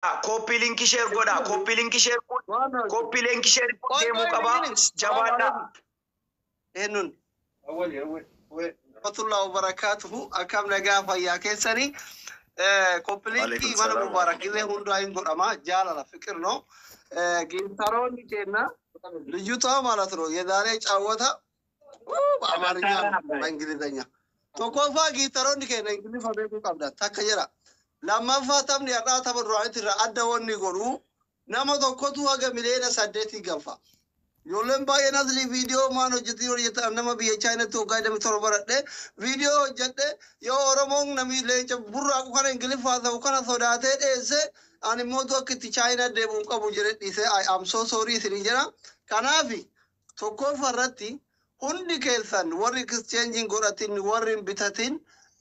Copy link share godha. Copy link share godha. Copy link share deemuu qaba. Jabaadha. Eenyuun? Rahmatullahi wabarakatuhu. Akkam, nagaa fayyaa keessanii? Copy linkii mana Mubaarak illee hundaa hin godhama. Jaalala ፍቅር ነው። Gifteroonni keenya ልጅቷ ማለት ነው። የዛሬ ጫወታ በአማርኛ በእንግሊዝኛ። Tokkoffaa, gifteroonni keenya Ingiliffa beekuu qabda takka jedha. Lammaffaa, taphni har'aa tapha duraanitti irraa adda wanni godhu nama tokkotu haga miliyoona 8 gafa. Ijoolleen baay'een asli viidiyoo maan hojjetu yoo hojjetan, nama biyya Chaayinaatti waggaa 27 baradhe, viidiyoo hojjedhe. Yoo Oromoon namni leenca burraaqu kana Ingiliffaa ta'u kana sodaatee dheesse, ani immoo akka itti Chaayinaa deemuun qabu jedhe dhiise. I am so sorry isinii jedha. Kanaaf tokkoffaa irratti hundi keessan warri exchange godhatin, warri hin bitatin,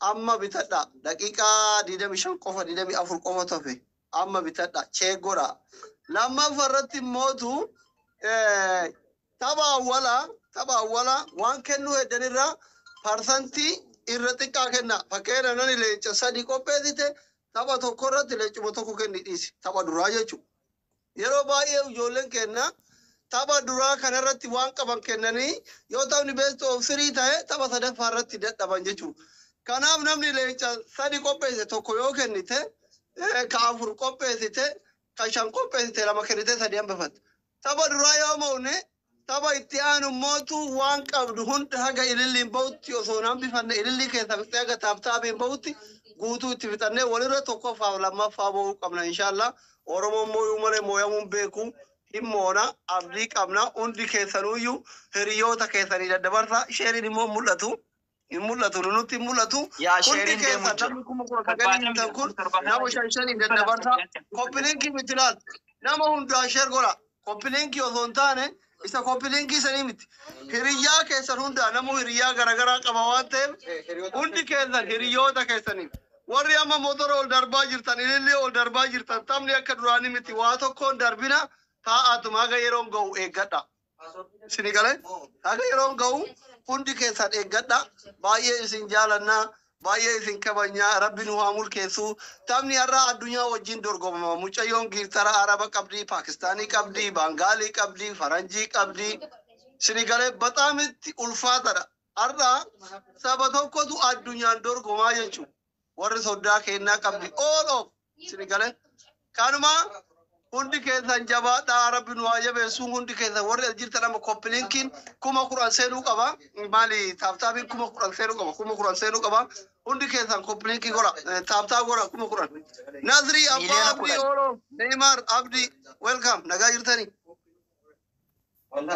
amma bitadha. Daqiiqaa 25 qofa, 24 qofa tafe, amma bitadha, check godha. Lammaffaa irratti immootu tapha awwala waan kennuu heddanirra parsantii irra xiqqaa kenna. Fakkeenya, nani leenca sadi qopheessite, tapha tokko irratti leencuma tokko kenni dhiisi, tapha duraa jechuudha. Yeroo baay'ee ijoolleen kenna tapha duraa kanarratti waan qaban kennanii, yoo taphni best of three ta'e tapha sadaffaa irratti dadhaban jechuudha. Kanaaf namni leenca sadi qopheesse tokko yoo kennite, ka afur qopheessite, ka shan qopheessite lama kennite sadi hambifatte. Tapha duraa yoo mo'une, tapha itti aanu mootu waan qabdu hunda haga ililliin bahutti osoo hin hambifanne, ilillii keessa fixee haga tap tapiin bahutti guutuu itti fixannee walirra tokkoffaaf lammaffaa bahuu qabna inshallah. Oromoon mooyuu malee mooyamuun beeku, hin moona, abdii qabna. Hundi keessanuyyuu hiriyoota keessanii daddabarsa. Shareiin immoo mul'atu. Hin mul'atu, nutti hin mul'atu. Yaa Hundi shareiin deemu keessan jira. namni 19,000 jirtan kun nama shan shaniin daddabarsa. Copy linkii miti laal. Nama hundaa share godha. Copy linkii osoo hin taane, isa copy linkii sanii miti. Hiriyyaa keessan hundaa, namu hiriyyaa garaagaraa qaba waan ta'eef, hundi keessan hiriyoota keessaniif. Warri amma motora ol darbaa jirtan, ilillee ol darbaa jirtan, taphni akka duraanii miti. Waa tokkoon darbina, taa'aatuma haga yeroon ga'u eeggadha. Isin galee, haga yeroon ga'u hundi keessan eeggadha. Baay'ee isin jaalannaa. Baay'ee isin kabajnaa. Rabbi nu haa mulkeessu. Taphni har'aa addunyaa wajjin dorgomama. Mucayyoon giiftara Araba qabdi, Paakistaanii qabdi, Baangaalii qabdi, Faranjii qabdi. Isin galee, baxaamitti ulfaatadha. Har'a saba tokkotu addunyaan dorgomaa jechuudha. Warri soddaa kennaa qabdi. All of isin galee. Kanuma hundi keessan jabaadhaa, Rabbi nu haa jabeessu. Hundi keessan warri as jirtan amma copy linkiin 10,000 seenuu qaba. Maali, tap tapiin 10,000 seenuu qaba. 10,000 seenuu qaba. Hundi keessan copy linkii godha. Tap tap godha 10,000. Nazrii Abbaa Miiliyoona Abdii 10. Oro Neymar Abdii, welcome, nagaa jirtanii.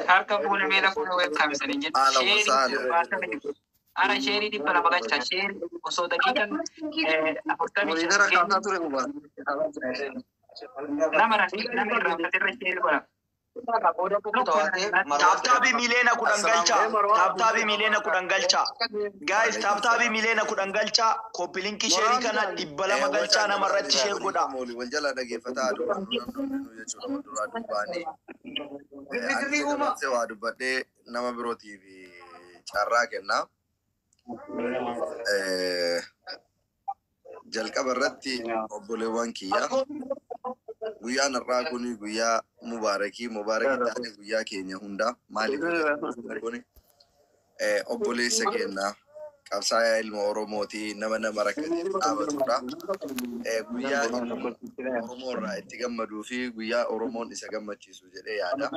Harka fuula meela fuula welcome isanii jedhu. Haala Shareii wasaala. 70 jiru. Ara shareii 200 galcha. Shareii osoo daqiiqan 45 Monitora kaasaa ture Mubarak. Nama nama irraanfaterra shareii godha. Tap tapii miliyoona 10 galchaa. Tap tapii miliyoona 10 galchaa. Guys, tap tapii miliyoona 10 galchaa. Copy linkii shareii kana 200 galchaa, nama irratti share godhaa. Wal jala dhageeffataa jechuudha, wal duraa dubbaanii. Ani dabarsee waa dubbadhee nama birootiif carraa kennaa. Jalqaba irratti, obboleewwan kiyya, guyyaan har'aa kun guyyaa mubaarakii mubaarakii taate, guyyaa keenya hundaa. Maaliif kun obboleessa keenya qabsaa'aa ilma Oromooti, nama nama rakkatee dhaabatudha. Guyyaa inni Oromoo irraa itti gammaduu fi guyyaa Oromoon isa gammachiisu jedhee yaada.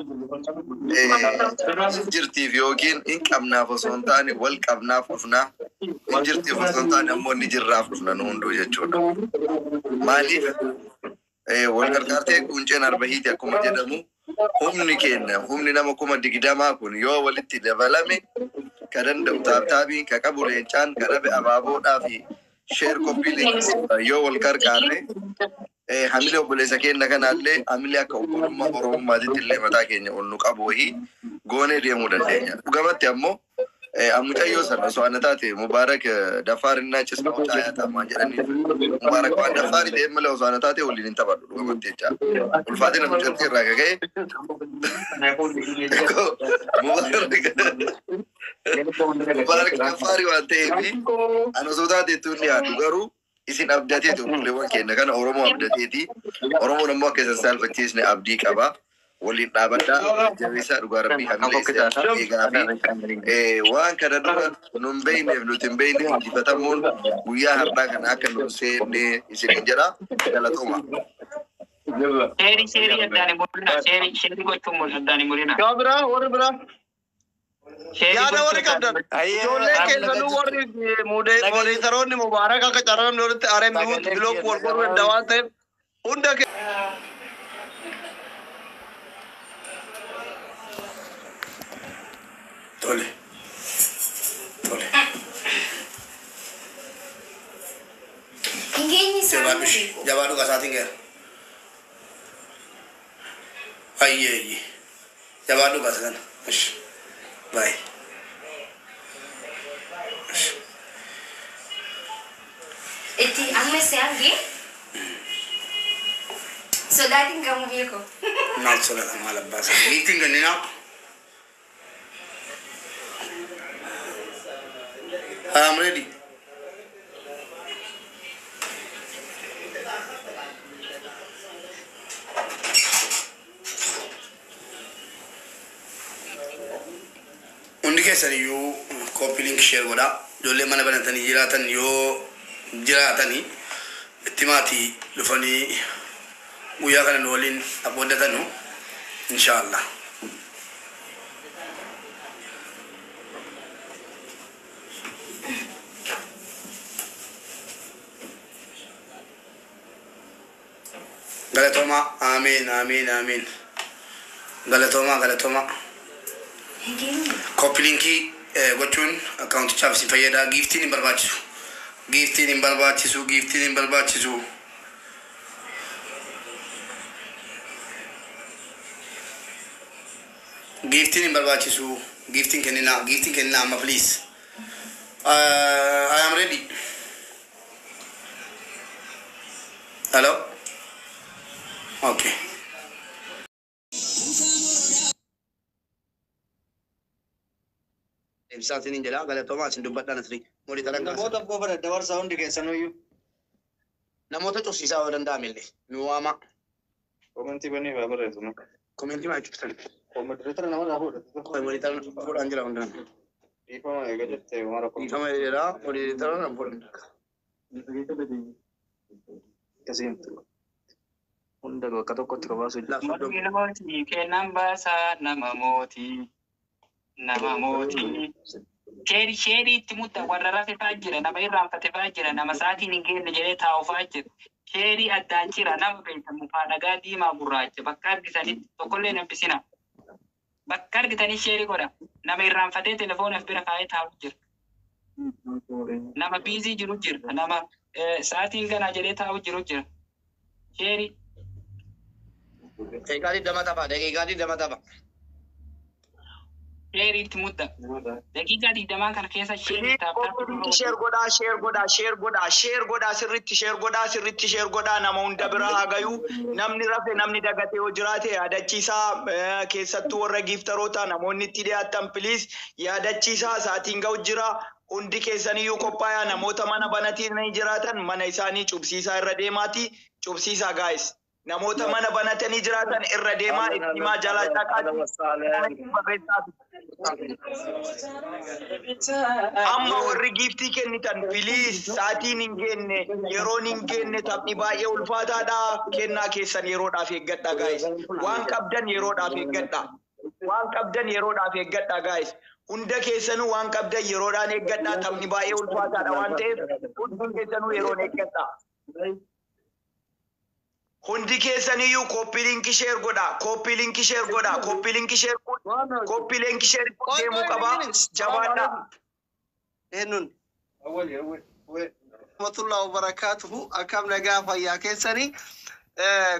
Hin jirtiif yookiin hin qabnaaf osoo hin taane, wal qabnaaf dhufna. Hin jirtiif osoo hin taane ammoo ni jirraaf dhufna nu hunduu jechuudha. Maaliif wal gargaartee qunceen arba hiiti akkuma jedhamu, humni keenya, humni nama 20,000 kun yoo walitti dabalame, ka danda'u tap tapiin, ka qabu leencaan, ka dhabe abaaboodhaa fi share copy yoo wal gargaarre, hamilee obboleessa keenya kanaallee hamilee akka obbolummaa Oromummaatitti illee mataa keenya ol nu qabu wayii goonee deemuu dandeenya. Dhugamatti ammoo mucayyoo sana osoo ana taate, Mubaarak Daffaarinaa cisma caayaa waan jedhaniif, Mubaarak waan Daffaarii ta'e malee osoo ana taate waliin hin taphadhu dhugamatti jecha. Ulfaatina mucattii irraa kaka'e Mubaarak Daffaarii waan ta'eef ani osoo taate ittiin dhiyaatu garuu Isin abdateeti obboleewwan keenya kana Oromoo abdateeti. Oromoon ammoo akka isin saalfachiisne abdii qaba. Waliin dhaabadhaa jabeessaa dhugaa rabbii hamilee isin eegaa fi waan kana dura nun beeyneef nuti hin beeyne injifatamuun guyyaa har'aa kana akka nun seenne isin jedha galatooma. Sheerii sheerii addaan hin mul'ina. Sheerii sheerii gochuun mul'ina addaan hin mul'ina. Yaa biraa warri biraa. Sheerii Yaada warri gochuu addaan qabdan. Ijoollee keessanuu warri moodeetaroonni mubaarak akka carraa walitti aaree mi'uutti bilook wal godhuu danda'a waan ta'eef hunda Tole. Tole. Ingeenyi Jabaadhu isaanii beeku. jabaadhu qasaatiin gaya. Ayyee ayyee. Jabaadhu qasa kana. Ishi. Baay. Ishi. Itti amma isaan gee sodaatiin gamu beeku. Maal sodaata maal abbaa isaa. Giiftiin kenninaa. I am ready. Hundi keessan iyyuu copy link share godhaa. Ijoollee mana banatanii jiraatan yoo jiraatanii itti maatii dhufanii guyyaa kana nu waliin abbooddatanu inshaallah. Galatoomaa amiin amiin amiin. Galatoomaa galatoomaa. Ingeenyi. Copy linkii gochuun akkaawuntichaaf isin fayyada. Giiftiin hin barbaachisu. Giiftiin hin barbaachisu. Giiftiin hin barbaachisu. Giiftiin hin barbaachisu. Giiftiin kenninaa. Giiftiin kenninaa amma please. I am ready. Hello? Okay. Ibsaatiin hin jedha galatoomaa isin dubbadhaan asirri. Mooditaran kaasa. Namoota qofa daddabarsaa hundi keessanuyyuu. Namoota cufsiisaa yoo danda'ame illee nu waama. Komentii banii haa barreessu. Komentii maal cuftan? Koomentireetara namarraa fuudha. Mooditaran fuudhaan jira hundaan. Dhiifama eega jettee waan rakkoo. Dhiifama jedhaa mooditaran nan fuudhan. Akkasiin hunda bakka tokkotti qabaasu. Mormi mootii kennan baasaa nama mootii. Nama mootii. Sheerii sheerii itti mudda warra rafe fa'aa jira nama irraanfate fa'aa jira nama sa'aatiin hin geenne jedhee taa'u fa'aa jira. Sheerii addaan jira nama beekamu fa'aa dhagaa diimaa gurraacha bakka argitanitti tokkollee hin hambisina. Bakka argitanii sheerii godha. Nama irraanfatee telefoona of bira kaa'ee taa'u jira. Nama biizii jiru jira. Nama sa'aatiin ganaa jedhee taa'u jiru jira. Sheerii. Daqiiqaa 20 tapha. Daqiiqaa 20 tapha. Sheerii itti mudda. Daqiiqaa 20n kana keessa sheerii taaptaa. Share godhaa, share godhaa, share godhaa, share godhaa, sirriitti share godhaa, sirriitti share godhaa nama hunda bira haa gayu. Namni rafe namni dagate yoo jiraate yaadachiisaa keessattuu warra giiftaroota namoonni itti dhiyaatan please yaadachiisaa sa'aatiin ga'u jira. Hundi keessaniyyuu qophaayaa namoota mana banatanii jiraatan mana isaanii cubsiisaa irra deemaati. Cubsiisaa guys. Namoota mana banatanii jiraatan irra deemaa itti himaa jalaa dhaqaa. Amma warri giiftii kennitan please sa'aatiin hin geenne yeroon hin geenne taphni baay'ee ulfaataadha. Kennaa keessan yeroodhaaf eeggadha guys. Waan qabdan yeroodhaaf eeggadha. Waan qabdan yeroodhaaf eeggadha guys. Hunda keessanuu waan qabdan yeroodhaan eeggadha. Taphni baay'ee ulfaataadha waan ta'eef hundi keessanuu yeroon eeggadha. Hundi keessaniyyuu copy link share godha. Copy link share godha. Copy link share godha. Copy link share deemuu qaba. Jabaadha. Eenyuun? Rahmatullahi wabarakaatuhu akkam nagaa fayyaa keessanii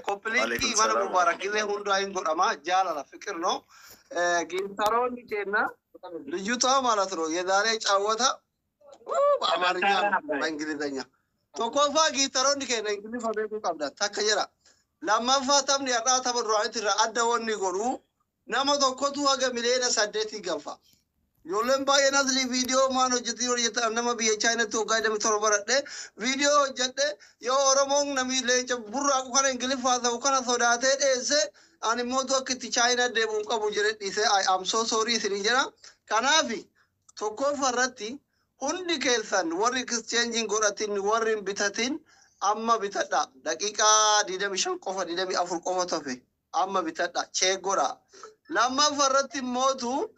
copy linkii Waalaikum mana salaam. mubaarak illee hundaa hin godhama jaalala ፍቅር ነው ጊፍተሮን ኬና ልጅቷ ማለት ነው የዛሬ ጫወታ በአማርኛ ነው በእንግሊዘኛ tokkoffaa gifteroonni keenya ingiliffa beekuu qabda takka jedha lammaffaa taphni har'aa tapha duraanitti irraa adda wanni godhu nama tokkotu haga miliyoona 8 ganfa Ijoolleen baay'een asli viidiyoo maan hojjetu yoo jettan, nama biyya Chaayinaatti waggaa 27 baradhe, viidiyoo hojjedhe. Yoo Oromoon namni leenca burraaqu kana Ingiliffaa ta'u kana sodaatee dheesse, ani immoo akka itti Chaayinaa deebi'u hin qabu jedhe dhiise. I am so sorry isiniin jedha. Kanaafi tokkoffaa irratti hundi keessan warri exchange godhatin, warri hin bitatin, amma bitadha. Daqiiqaa 25 qofa, 24 qofa tafe, amma bitadha, check godha. Lammaffaa irratti immootu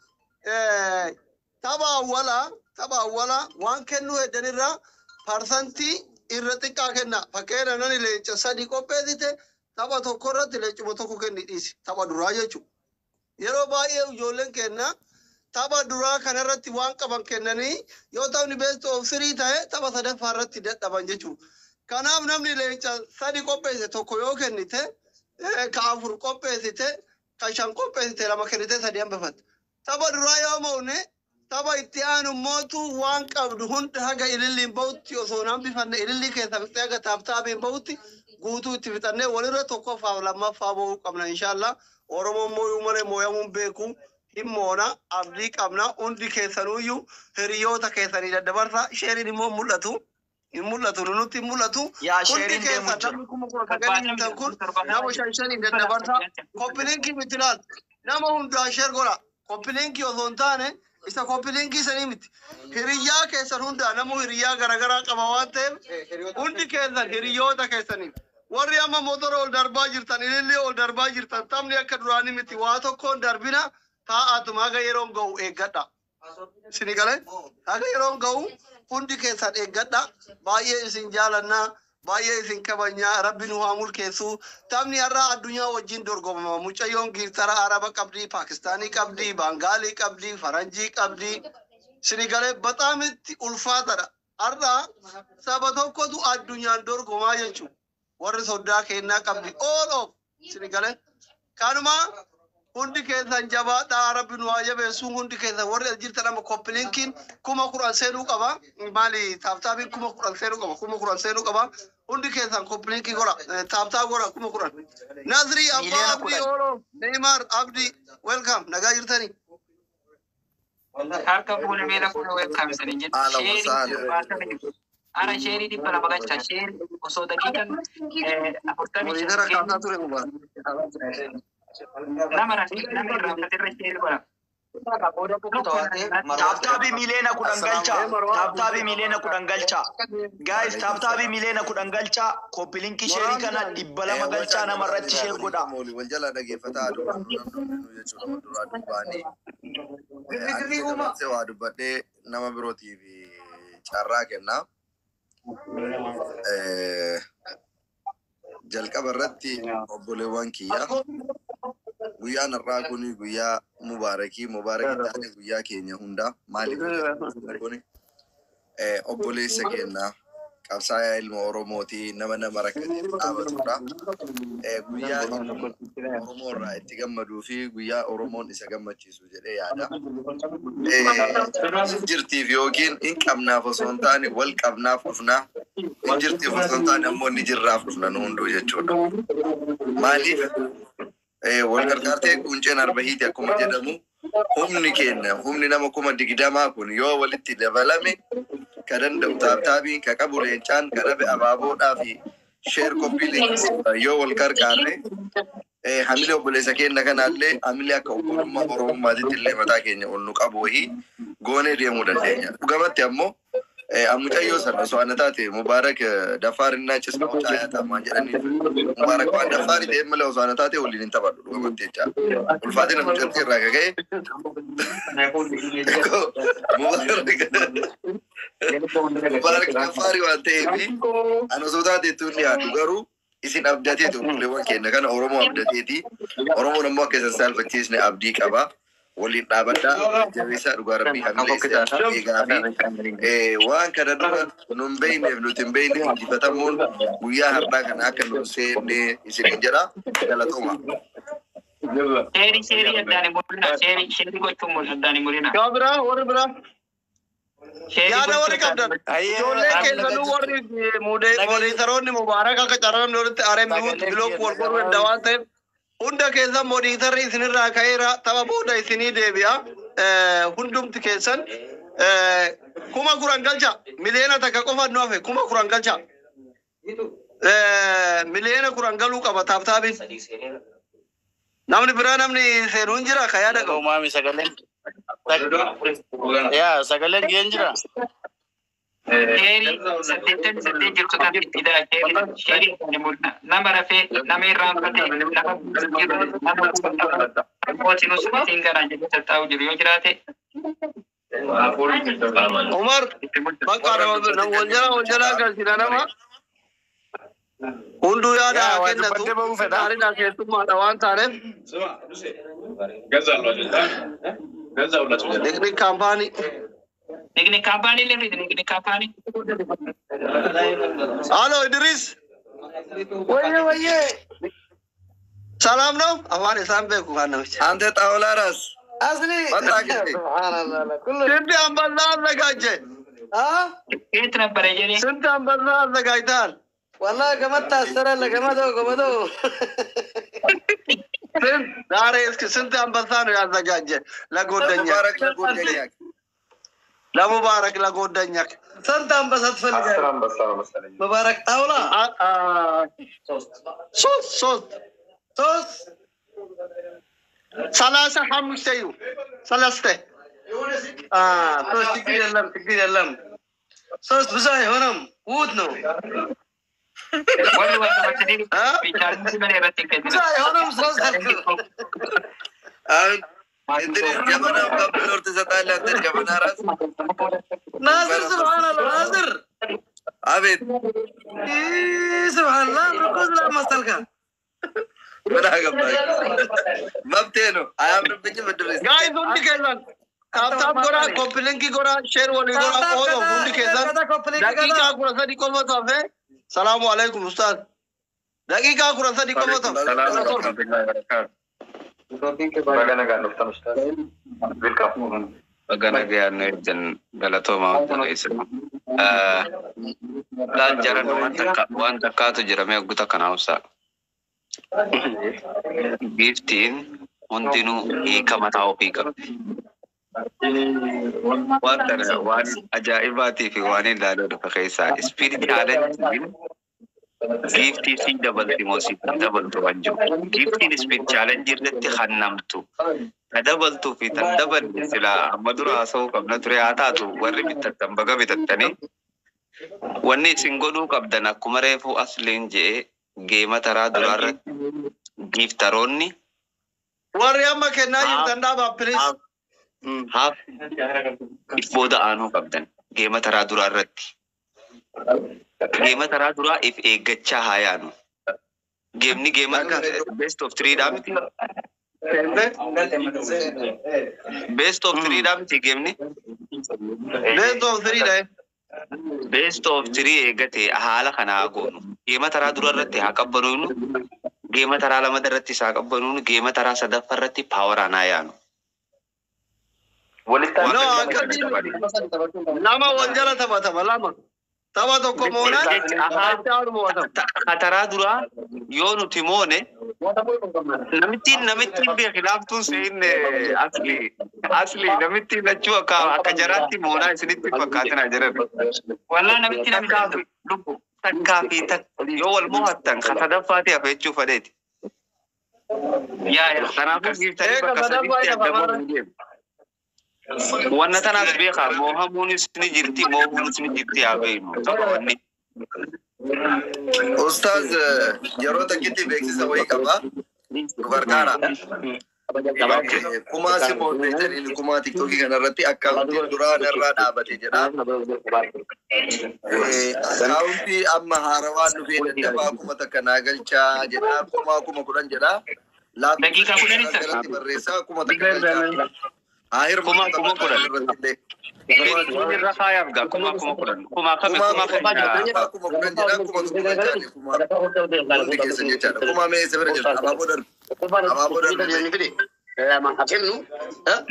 tapha awwalaa waan kennuu heddanirraa parsantii irra xiqqaa kenna. Fakkeenya, nani leenca sadi qopheessite, tapha tokko irratti leencuma tokko kenni dhiisi, tapha duraa jechuudha. Yeroo baay'ee ijoolleen kenna tapha duraa kanarratti waan qaban kennanii, yoo taphni best of three ta'e tapha sadaffaa irratti dadhaban jechuudha. Kanaaf namni leenca sadi qopheesse tokko yoo kennite, ka afur qopheessite, ka shan qopheessite lama kennite, sadi hambifatte. Tapha duraa yoo mo'une, tapha itti aanu mootu waan qabdu hunda haga ililliin bahutti osoo hin hambifanne, ilillii keessa fixee haga taaptaabiin bahutti guutuu itti fixannee walirra tokkoffaaf lammaffaa bahuu qabna inshaallah. Oromoon mooyuu malee mooyamuun beeku, hin moona, abdii qabna. Hundi keessanuyyuu hiriyoota keessanii daddabarsa. Sheeriin immoo mul'atu. Hin mul'atu, nutti hin mul'atu. Yaa Hundi sheeriin deemu keessan jira. namni 19,000 tan kun nama shan shaniin daddabarsa. Copy linkii miti, ilaal. Nama hundaa share godha. Copy linkii osoo hin taane isa copy linkii sanii miti. Hiriyyaa keessan hundaa, namu hiriyyaa garaagaraa qaba waan ta'eef, hundi keessan hiriyoota keessaniif. Warri amma motora ol darbaa jirtan, ilillee ol darbaa jirtan, taphni akka duraanii miti, waa tokkoon darbina, taa'aatuma haga yeroon ga'u eeggadha. Isin galee haga yeroon ga'u hundi keessan eeggadha. Baay'ee isin jaalannaa, baay'ee isin kabajnaa, Rabbi nu haa mulkeessu. Taphni har'a addunyaa wajjin dorgomama. Mucayyoon giiftara Araba qabdi, Paakistaanii qabdi, Baangaalii qabdi, Faranjii qabdi. Isin galee baxaamitti ulfaatadha. Har'a saba tokkotu addunyaan dorgomaa jechuudha. Warri soddaa kennaa qabdi. All of isin galee. Kanuma hundi keessan jabaadhaa, Rabbi nu haa jabeessu. Hundi keessan warri as jirtan amma copy linkiin 10,000 seenuu qaba. Maali, tap tapiin 10,000 seenuu qaba. 10,000 seenuu qaba. Hundi keessan copy linkii godha. Tap tap godha 10,000. Nazrii Abbaa Miiliyoona Abdii 10. Ooloo Neymar Abdii, welcome, nagaa jirtanii. Harka fuula meela fuula welcome isanii jedhu. Haala Sheerii wasaala. 70 jiru. Ara sheerii 200 galcha. Sheerii osoo daqiiqan 45 Monitora kaasaa ture mubarak. Nama rafi nama irraanfaterra sheerii godha. Tap tapii 10,000,000 galchaa. Tap tapii 10,000,000 galchaa. Guys, tap tapii 10,000,000 galchaa. Copy linkii sheerii kana 200 galchaa, nama irratti share godhaa. Wal jala dhageeffataa duraa jechuudha, wal duraa duubaanii. Ani dabarsee waa dubbadhee nama birootiif carraa kennaa. Jalqaba irratti obboleewwan kiyya, guyyaan har'aa kun guyyaa mubaarakii mubaarakii taate, guyyaa keenya hundaa. Maaliif kun obboleessa keenya qabsaayaa ilma Oromooti, nama nama rakkatee dhaabatudha. Guyyaa ilmi Oromoo irraa itti gammaduu fi guyyaa Oromoon isa gammachiisu jedhee yaada. Jirtiif yookiin hin qabnaaf osoo hin taane wal qabnaaf dhufna. Hin jirtiif osoo hin taane ammoo ni jirraaf dhufna nu hunduu jechuudha. Maaliif wal gargaartee qunceen arbahiiti akkuma jedhamu, humni keenya, humni nama 20,000 kun yoo walitti dabalame, ka danda'u tap tapiin, ka qabu leencaan, ka dhabe abaaboodhaa fi share copy yoo wal gargaarre, hamilee obboleessa keenya kanaallee hamilee akka obbolummaa Oromummaatitti illee mataa keenya ol nu qabu wahii goonee deemuu dandeenya. Dhugamatti ammoo mucayyoo sana osoo ana taate, Mubaarak Daffaarinaa cisma caayaa tamaan jedhanii, Mubaarak waan Daffaarii ta'e malee osoo ana taate waliin hin taphadhu dhugamatti jecha. Ulfaatina mucattii irraa ka ka'e Mubaarak Daffaarii waan ta'eef ana osoo taate ittuu hin dhiyaatu, garuu isin abdateeti, obboleewwan keenya kana Oromoo abdateeti. Oromoon ammoo akka isin saalfachiisne abdii qaba. Waliin dhaabadhaa, jabeessaa, dhugaa Rabbii hamilee isin eegaa fi waan kana dura nun beeyneef nuti hin beeyne injifatamuun guyyaa har'aa kana akka nun seenne isin jedha, galatooma. Sheerii sheerii addaan hin mul'ina. Sheerii sheerii gochuun addaan hin mul'ina. Yaa biraa, warri biraa. Sheerii Yaada warri gochuun qabdan. Ayyee, Ijoollee keessanuu warri moderatoronni Mubaarak akka carraa walitti aree block wal godhuu danda'a waan ta'eef, hunda keessan moderatorri isinirraa ka'eera, tapha booda isinii deebi'a. Hundumti keessan 10,000 galcha. 1,000,000 qofa nu hafe 10,000 galcha. 10,000,000 galuu qaba tap tapiin. Namni biraa namni seenuu hin jira ka yaada qabu. Uumami sagaleen. Yaa sagaleen ga'een jira. Sheerii 88 jirtu kan itti dha. Sheerii nama rafee, nama irraanfate, nama jiru, nama mootiin usumatiin ganaa jedhee tattaa'u jiru yoo jiraate. Umar bakka nama wal jala galchina nama. Hunduu yaada Yaa haa waa kennatu. dubbattee bahuu fedha. Gaariidha keessummaadha waan taaneef. Niqni kaampaanii. Nigni kaampaanii illee fidi nigni kaampaanii. Halo Idris. Wayye wayye. Salaam ነው? Afaan isaan beeku kan namicha. አንተ ጣውላ ራስ Asli. መጣ ጊዜ Subhanallah. Kullu. ስንት አንበሳ አዘጋጀ? Ah? Eet nabbare jedhee. ስንት አንበሳ አዘጋጅተሃል? Wallahi gamatti asirra gamadoo gamadoo. ስንት ዛሬ እስኪ ስንት አንበሳ ነው ያዘጋጀ? ለጎደኛ ለሙባረክ ለጎደኛ ለሙባረክ ለጎደኛ ስንት አንበሳ ትፈልጋለህ? አንበሳ ነው መሰለኝ። ሙባረክ ጣውላ ሶስት ሶስት ሶስት 35 እዩ ሰለስተ ሶስት ችግር የለም ችግር የለም። ሶስት ብዙ አይሆንም ውድ ነው። Warri wal qabatanii chaalenjii malee irratti hin ብዙ kennina. አይሆንም ሶስት አልኩህ። አሁን እንትን ጀበና ብሎር ትሰጣለህ አንተ ጀበና ራስ ናዝር ሱብሃንአላህ ናዝር አቤት ይህ ሱብሃንአላህ ርኩዝ ላመሰልከ ምን አገባኝ መብቴ ነው አያምርብኝም እድሪስ Guys hundi keessan tap tap godhaa copy link godhaa share walii godhaa qoodoo hundi keessan daqiiqaa 13 qofatu hafe. Salaamu alaikum ustaaz. Daqiiqaa 13 qofatu hafe. 17. Baga nagaan dhuftan ustaaz. Welcome. Baga nagaan nu eegdan galatoomaa hunda keessan. Laal jaran waan takkaatu jira mee guuta kana obsaa. Giiftiin hundinuu hiika mataa ofii qabdi. Waan kana waan ajaa'ibaatii fi waan ilaaluu dhufe keessaa speed challengein giiftii si dabalti moo si dabaltu waan jiru. Giiftiin speed challenge irratti hannamtu. Ta dabaltuu fi tan daballe silaa amma dura haasa'uu qabna ture haa taatu warri bitattan baga bitattanii. Wanni isin godhuu qabdan akkuma reefu asliin je'ee geema taraa duraa irratti giiftaroonni Warri amma kennaa jirtan dhaabaa please. Haaf if booda aanuu qabdan geema taraa duraa irratti. Geema taraa duraa if eeggachaa haa yaanu. Geemni geema best of three dhaa miti. Best of three dhaa miti geemni. Best of three dha. Best of three eeggate haala kana haa goonu. Geema taraa dura irratti haa qabbanuunu. Geema taraa lamata irratti haa qabbanuunu. Geema taraa sadaffaa irratti paawaraan haa yaanu. No akkasii lama wal jala taphatama lama. Tapha tokko moonaan itti aanu mo'atama. Taraa duraa yoo nuti moone namittiin beeki laaftuun seenne asli asli namittiin lachuu akka akka jaraatti moonaa isinitti fakkaatina jiran. Wallaa namitti namitti lubbu. Takkaa fi yoo wal mo'attan ka sadaffaati hafe jechuu fedheeti. Yaa yaa. Kanaafuu giiftanii Eega bakka sadaffaa saditti isa adda bamarra. bahuun deemu. Wanna tanaas beekaa moohamuunis ni jirti moohuunis ni jirti haa beeknu tokko wanni. Ustaaz yeroo takkitti beeksisa wayii qaba. Nu gargaara. Kumaa si moonne jedhanii kumaa tiktookii kanarratti akkaawuntiin duraan irraa dhaabate jedha. Akkaawuntii amma haarawaan dhufee daddafaa 1000 naa galchaa jedha. Kumaa 10,000 jedha. Daqiiqaa kudhan isa. Jalatti barreessaa 1000 galchaa. Haa Kuma hirmaatu 10,000. irratti illee. Feesbuuk irra kaayaaf gaa 10,000. Kumaa kami Kumaa kumaa kuma kami 10,000 jedha 1000 galchaani kumaa hundi keessan jechaadha. Kumaa mee eessa bira jirtu? Abaaboo darbu. Abaaboo darbu.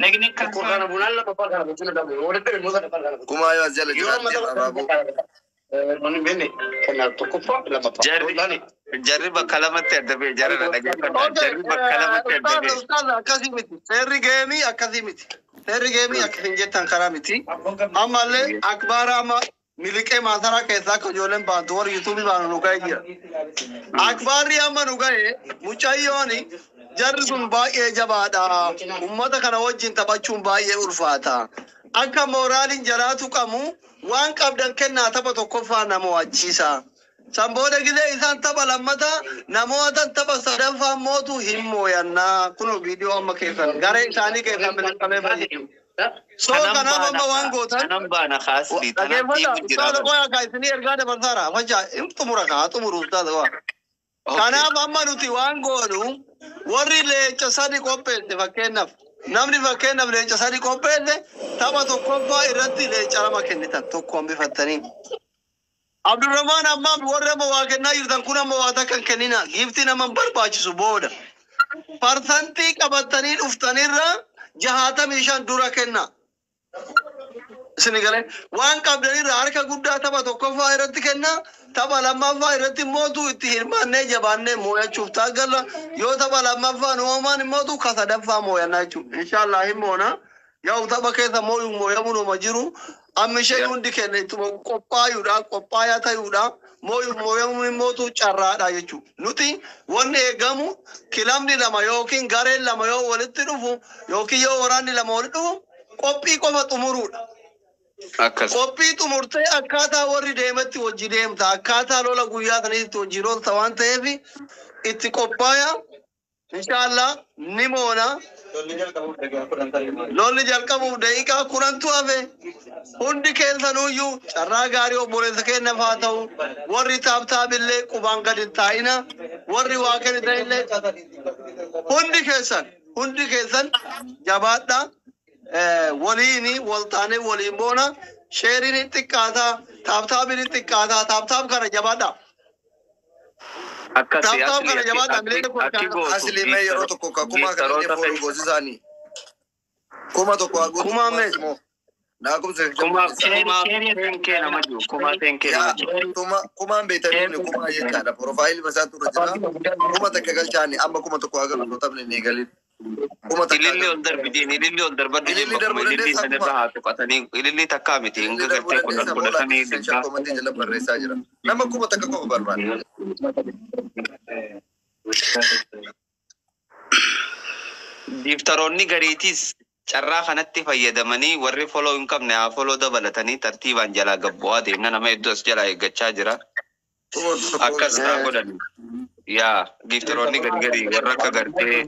Nigni kaampaanii. Kumaa yoo as jala jiraatte abaaboo. Jarri bakka lamatti adda ba'e jarri na dhaggeeffadha. Jarri bakka lamatti adda Ustaaz ba'e. ustaaz akkasii miti. Seerri geemii akkasii miti. Seerri geemii akka isin jettan karaa miti. Ammallee akbaara amma miliqee maasaraa keessaa akka ijoolleen baantu warri yuutuubii baanu nu ga'ee jira. Akbaarri amma nu ga'e mucayyoon jarri sun baay'ee jabaadha. Uummata kana wajjin taphachuun baay'ee ulfaata. Akka mooraaliin jaraatu qamu waan qabdan kennaa tapha tokkoffaa nama wachiisa. San booda gilee isaan tapha lammataa namoota tapha sadaffaa mootu hin mooyannaa. Kun viidiyoo amma keessan garee isaanii keessan miliqamee fayyadu. So Kanan kanaaf amma baana waan gootan kanan baana kaasli tanan dhaggeeffadha. dhiibu jira Ustaaza bara. qoyaa kaa isinii ergaa dabarsaara. Facha hin xumura kaa xumuru ustaaza qoyaa. Okay. Kanaaf amma nuti waan goonu warri leenca sadi qopheesse fakkeenyaaf namni fakkeenyaaf leenca sadi qopheesse tapha tokkoffaa irratti leenca lama kennitan tokko hambifattanii. Abdurrahmaan ammaaf warri amma waa kennaa jirtan kun amma waa takka hin kennina giiftii nama hin barbaachisu booda. Parsantii qabattanii dhuftanirra 65 dura kenna. Isin galee waan qabdanirra harka guddaa tapha tokkoffaa irratti kenna tapha lammaffaa irratti mootu itti hirmaannee jabaannee moo'achuuf taagalla yoo tapha lammaffaa nu oomaan mootu ka sadaffaa moo'annaa jechuudha. Inshaallah hin moona yaa'u tapha keessa moo'uun moo'amuun ooma jiru amma isheen hundi kenna ittuma qophaayuudha qophaayaa ta'uudha moo'uun moo'amuun mootu carraadha jechuudha. Nuti wanni eegamu kilabni lama yookiin gareen lama yoo walitti dhufu yookiin yoo waraanni lama walitti dhufu qophii qofa xumuruudha. Akkas. Qophii xumurtee akkaataa warri deemetti hojii deemta. Akkaataa lola guyyaa saniitti hojii lolta waan ta'eef itti qophaaya. Inshaallah ni moona. Lolli jalqabuuf daqiiqaa 10tu hafe. Hundi keessanuyyuu carraa gaarii obboleessa keenyaaf haa ta'u. Warri taaptaabillee qubaan gadi hin taa'ina. Warri waa kennitanillee hundi keessan jabaadha. Waliini wal taanee waliin boona. Sheeriin hin xiqqaataa, taaptaabiin hin xiqqaataa, taaptaab kana jabaadha. Akkasi Taaptaab asli kana jabaadha. Mileena kun akki gootu Asli mee yeroo tokko ka kumaa kana illee giiftaroota fooluu goosisaanii. 1000 haa gootu Kumaa kumaa meeqa? simoo. Naaqumsa kuma Sheerii kuma sheerii teenkee nama jiru kuma teenkee nama Yaa jiru. tuma kumaan beektanii ni kumaa jechaadha. Profaayilii masaatu irra jira. 1000 galchaani amma 1000 haa galu taphni ni galin. 1000 haa Ililli galu. ol darbi jeen ililli ol darbadhu jeen Ililli bakkuma darbuu ililli dandeessaa sanirra kuma. haa tuqatanii ililli takkaa miti Ililli hanga darbuu gartee kudhan dandeessaa moo kudha shanii lakkoofsa shan dhibbaa. komantii jala barreessaa jira. Nama 1000 qofa barbaada. Giiftaroonni gariitis carraa kanatti fayyadamanii warri foloo hin qabne haa foloo dabalatanii tartiibaan jalaa gabbu'aa deemna nama hedduu as jalaa eeggachaa jira. 1000 Akkas haa godhan. Yaa giiftaroonni gargarii warra akka gartee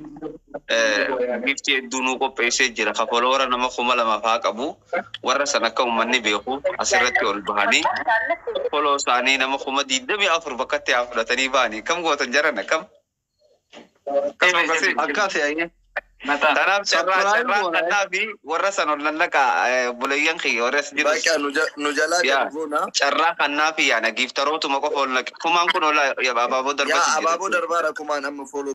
giftii hedduu nuu qopheessee jira. Ka foloora nama 2000 faa qabu warra san akka uummanni beeku asirratti ol bahanii foloo isaanii nama 24,000 bakkatti haa fudhatanii bahanii kam gootan jaran akkam? Akkasuma akkasii. Akkas yaa'ee. Mataa. Kanaaf carraa Sabkiraayib carraa goona. kannaa fi warra san ol lallaqaa obboleeyyan kiyya warra as jirus Baay'ee nu jalaa yaa gadi buuna. carraa kannaa fi yaana giiftarootuma qofa ol naqe. Kumaan kun ol abaaboo Yaa darbatti jira. abaaboo darbaara kumaan amma fooluu.